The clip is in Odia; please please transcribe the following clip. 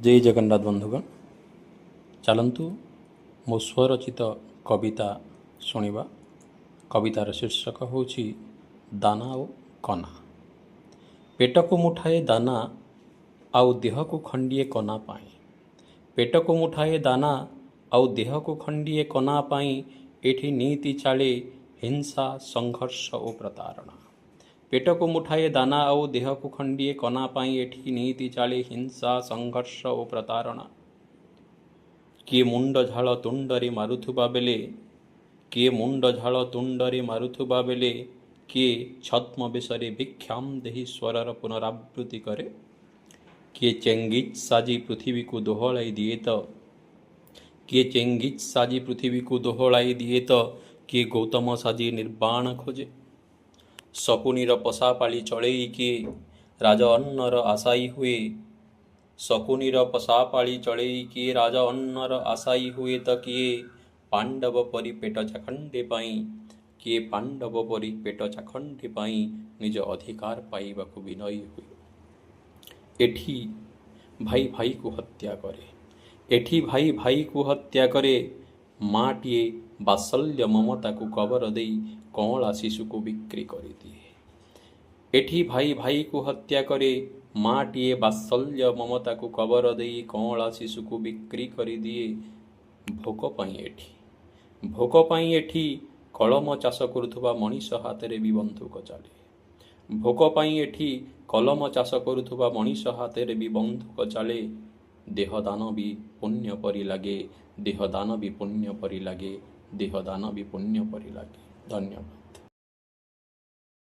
ଜୟ ଜଗନ୍ନାଥ ବନ୍ଧୁଗଣ, ଚାଲନ୍ତୁ ମୋ ସ୍ୱରଚିତ କବିତା ଶୁଣିବା। କବିତାର ଶୀର୍ଷକ ହେଉଛି ଦାନା ଓ କନା। ପେଟକୁ ମୁଠାଏ ଦାନା ଆଉ ଦେହକୁ ଖଣ୍ଡିଏ କନା ପାଇଁ, ପେଟକୁ ମୁଠାଏ ଦାନା ଆଉ ଦେହକୁ ଖଣ୍ଡିଏ କନା ପାଇଁ ଏଠି ନୀତି ଚାଳେ ହିଂସା, ସଂଘର୍ଷ ଓ ପ୍ରତାରଣା। ପେଟକୁ ମୁଠାଏ ଦାନା ଆଉ ଦେହକୁ ଖଣ୍ଡିଏ କନା ପାଇଁ ଏଠି ନୀତି ଚାଳେ ହିଂସା, ସଂଘର୍ଷ ଓ ପ୍ରତାରଣା। କିଏ ମୁଣ୍ଡ ଝାଳ ତୁଣ୍ଡରେ ମାରୁଥିବା ବେଲେ, କିଏ ମୁଣ୍ଡ ଝାଳ ତୁଣ୍ଡରେ ମାରୁଥିବା ବେଲେ, କିଏ ଛଦ୍ମବେଶରେ ଭିକ୍ଷାಂ ଦେହି ସ୍ୱରର ପୁନରାବୃତ୍ତି କରେ। କିଏ ଚେଙ୍ଗିଜ୍ ସାଜି ପୃଥିବୀକୁ ଦୋହଳାଇ ଦିଏ ତ, କିଏ ଚେଙ୍ଗିଜ୍ ସାଜି ପୃଥିବୀକୁ ଦୋହଳାଇ ଦିଏ ତ କିଏ ଗୌତମ ସାଜି ନିର୍ବାଣ ଖୋଜେ। ଶକୁନିର ପଶାପାଳି ଚଳେଇ କିଏ ରାଜ ଅନ୍ନର ଆଶାୟୀ ହୁଏ, ଶକୁନିର ପଶାପାଳି ଚଳେଇ କିଏ ରାଜ ଅନ୍ନର ଆଶାୟୀ ହୁଏ ତ କିଏ ପାଣ୍ଡବ ପରି ପେଟ ଚାଖଣ୍ଡେ ପାଇଁ, କିଏ ପାଣ୍ଡବ ପରି ପେଟ ଚାଖଣ୍ଡେ ପାଇଁ ନିଜ ଅଧିକାର ପାଇବାକୁ ବିନୟୀ ହୁଏ। ଏଠି ଭାଇ ଭାଇକୁ ହତ୍ୟା କରେ, ଏଠି ଭାଇ ଭାଇକୁ ହତ୍ୟା କରେ, ମାଟିଏ ବାତ୍ସଲ୍ୟ ମମତାକୁ କବର ଦେଇ କଅଁଳା ଶିଶୁକୁ ବିକ୍ରି କରିଦିଏ। ଏଠି ଭାଇ ଭାଇକୁ ହତ୍ୟା କରେ, ମାଟିଏ ବାତ୍ସଲ୍ୟ ମମତାକୁ କବର ଦେଇ କଅଁଳା ଶିଶୁକୁ ବିକ୍ରି କରିଦିଏ। ଭୋକ ପାଇଁ ଏଠି, ଭୋକ ପାଇଁ ଏଠି କଳମ ଚାଷ କରୁଥିବା ମଣିଷ ହାତରେ ବି ବନ୍ଧୁକ ଚାଲେ। ଭୋକ ପାଇଁ ଏଠି କଲମ ଚାଷ କରୁଥିବା ମଣିଷ ହାତରେ ବି ବନ୍ଧୁକ ଚାଲେ। ଦେହଦାନ ବି ପୁଣ୍ୟ ପରି ଲାଗେ, ଦେହଦାନ ବି ପୁଣ୍ୟ ପରି ଲାଗେ, ଦେହଦାନ ବି ପୁଣ୍ୟ ପରି ଲାଗେ। ଧନ୍ୟବାଦ।